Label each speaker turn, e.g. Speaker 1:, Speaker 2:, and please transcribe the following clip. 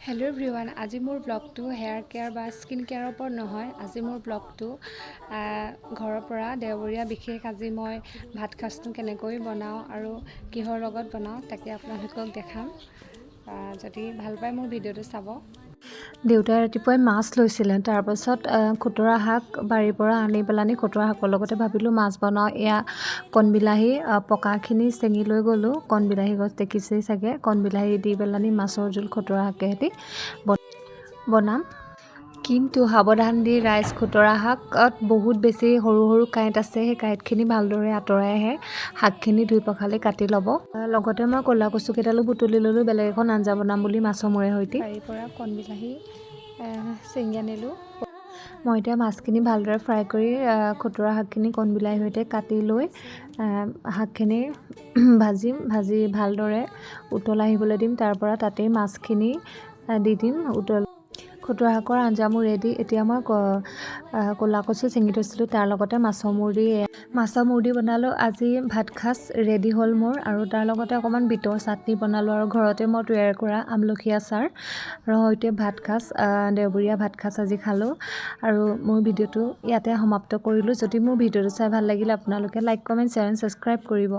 Speaker 1: Hello' everyone, আজি মোৰ ব্লগটো hair care বা স্কিন কেয়াৰৰ ওপৰত নহয়। আজি মোৰ ব্লগটো ঘৰৰ পৰা দেওবৰীয়া বিশেষ। আজি মই ভাত সাজটো কেনেকৈ বনাওঁ আৰু কিহৰ লগত বনাওঁ, তাকে আপোনালোকক দেখাম। যদি ভাল পায়, মোৰ ভিডিঅ'টো চাব।
Speaker 2: দেউতাই ৰাতিপুৱাই মাছ লৈছিলে। তাৰপাছত খুতৰা শাক বাৰীৰ পৰা আনি পেলানি খুতৰা শাকৰ লগতে ভাবিলোঁ মাছ বনাওঁ। এয়া কণবিলাহী পকাখিনি ছিঙি লৈ গ'লোঁ। কণবিলাহী গছ দেখিছেই চাগে। কণবিলাহী দি পেলানি মাছৰ জোল খুতৰা শাকে সৈতে বনাম। কিন্তু সাৱধান দেই ৰাইজ, খুতৰা শাকত বহুত বেছি সৰু সৰু কাঁইট আছে। সেই কাঁইটখিনি ভালদৰে আঁতৰাইহে শাকখিনি ধুই পখালি কাটি ল'ব। লগতে মই ক'লা কচু কেইডালো বুটলি ল'লোঁ, বেলেগ এখন আঞ্জা বনাম বুলি মাছৰ মূৰে সৈতে।
Speaker 1: বাৰীৰ পৰা কণবিলাহী ছিঙি আনিলোঁ।
Speaker 2: মই এতিয়া মাছখিনি ভালদৰে ফ্ৰাই কৰি খুতৰা শাকখিনি কণবিলাহীৰ সৈতে কাটি লৈ শাকখিনি ভাজিম। ভাজি ভালদৰে উতল আহিবলৈ দিম। তাৰ পৰা তাতেই মাছখিনি দি দিম উতল। খুতৰা শাকৰ আঞ্জা মোৰ ৰেডি। এতিয়া মই ক'লা কচু ছিঙি থৈছিলোঁ, তাৰ লগতে মাছৰ মূৰ দি বনালোঁ। আজি ভাত সাজ ৰেডি হ'ল মোৰ। আৰু তাৰ লগতে অকণমান বিটৰ চাটনি বনালোঁ আৰু ঘৰতে মই তৈয়াৰ কৰা আমলখি আচাৰ আৰু সৈতে ভাত সাজ, দেওবৰীয়া ভাত সাজ আজি খালোঁ। আৰু মোৰ ভিডিঅ'টো ইয়াতে সমাপ্ত কৰিলোঁ। যদি মোৰ ভিডিঅ'টো চাই ভাল লাগিলে, আপোনালোকে like, comment, share and subscribe কৰিব।